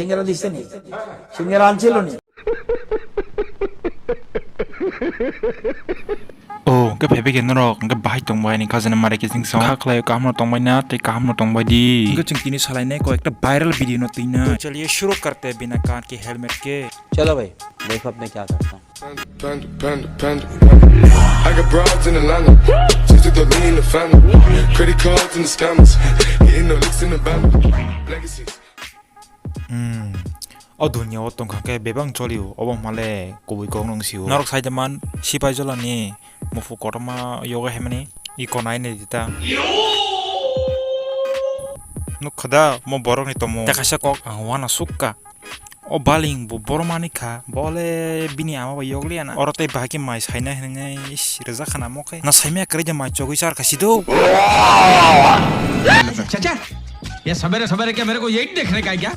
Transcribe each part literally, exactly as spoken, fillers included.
Singera dise ni. Singera anchelo ni. Oh, hwnkhe phaibai khe norok, hwnkhe bahai tongbai ni khajana mare khe chwng song. Kha khlai kaham no tongbai na, tei kaham no tongbai di. Hwnkhe chwng tini salai nai koi ekta viral video no twi na. Chaliye shuru karte bina kaan ke helmet ke. Chalo bhai, dekho ab main kya karta hoon. Panda, panda, panda, panda. I got broads in Atlanta. Just took the lean in the family. Credit cards and the scammers. Hitting the licks in the band. Legacies. Hmm. O dunia o tongkha khe bebak cholio, obo hwnmale kubui kok nung sio. Norok sai de man, sipai jolani mufu kotorma yoga hemani, i konai ne dita. Nukha da, mo borok ni tomo. Tei kaisa kok ang wana sukka. O baling bo borok mani kha, bole bini ama bai yokliya na. Oro tei bahai khe mai saina hinwi, ish, rwjak khana mo khe. Na saimaya kwrwi de mai chogwi char kha sido. चाचा, ये सवेरे सवेरे क्या मेरे को यही देखने का है क्या?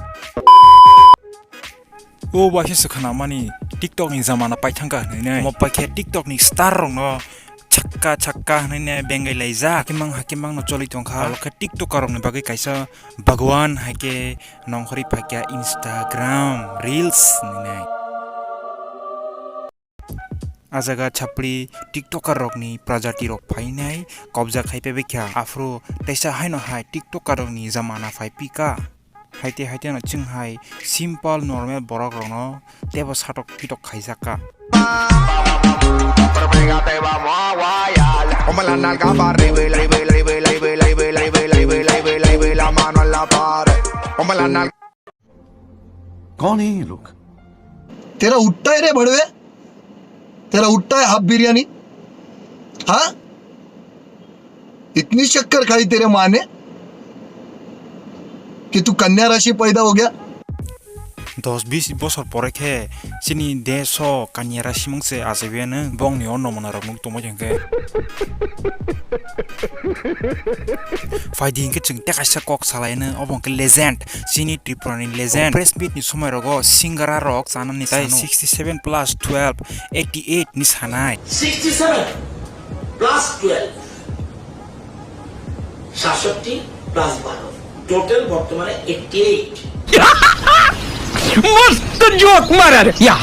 O waisa se khana mani TikTok ni jamana pai thangka hinwi nai. Mo pai khe TikTok ni star rok no chakka chakka hinwi nai bengai laijak. Hakimang hakimang no choli tongkha. Abo khe TikToker rok ni bagwi kaisa Bhagwan hai khe nongkhorwi phaikya Instagram Reels hinwi nai. A jaga chapri TikToker rokni prajati rok phainai kobja khai pebekha. Aphuru teisa haino hai TikToker rokni jamana phai pika. Haite haite no chwng hai simple normal borok rokno tebo satok pitok khaijakka. कौन है ये लोग? तेरा उठता है रे बड़वे, तेरा उठता है हाफ बिरयानी। हाँ, इतनी शक्कर खाई तेरे माँ ने कि तू कन्या राशि पैदा हो गया। Dos bis bosor pore khe chini desh o kanya rasimung se achaiwi ano bongni o nomona rok nuk tongma hwnkhe. Phaidi hwnkhe chwng tei kaisa kok salaino, obo hwnkhe legend, chini Tripura ni legend. Press meet ni somoi rogo singara rok chanani sixty seven plus twelve, eighty eight ni sanai. Sixty seven plus twelve, সাতষট্টি plus বারো, total বর্তমানে eighty eight. मस्त जोक मारा रे। या।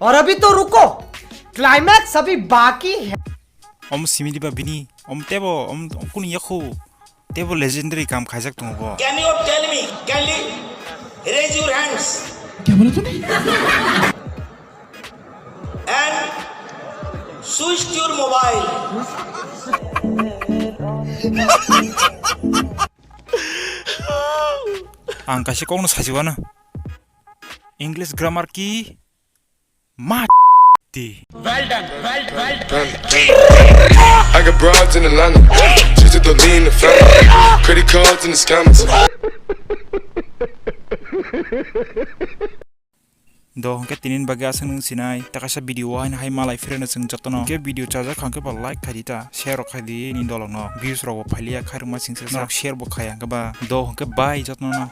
और अभी तो रुको, क्लाइमैक्स अभी बाकी है। Om simi diba bini, om tebo, om, om kuni yakhu, tebo legendary kam khaijak tongo bo. Can you tell me, kindly raise your hands? क्या बोला तूने? And switch your mobile. Ang kaisa kokno sajiwano. English grammar ki? Ma ti. Well done, well, well done. I got broads in Atlanta. Just took the lean in the family. Credit cards and the scammers. Do hwnkhe tinin bagwi aswk nwng sinai, ta kaisa video o haino hai malai phirano chwng jotono. Hwnkhe video chajak kha hwnkhe ba like khai di ta, share rok khai di nini dolokno. Views rok bo phailiya khairokma singsa sa. Norok share bo khaiya hwnkhe ba. Do hwnkhe bye jotono no.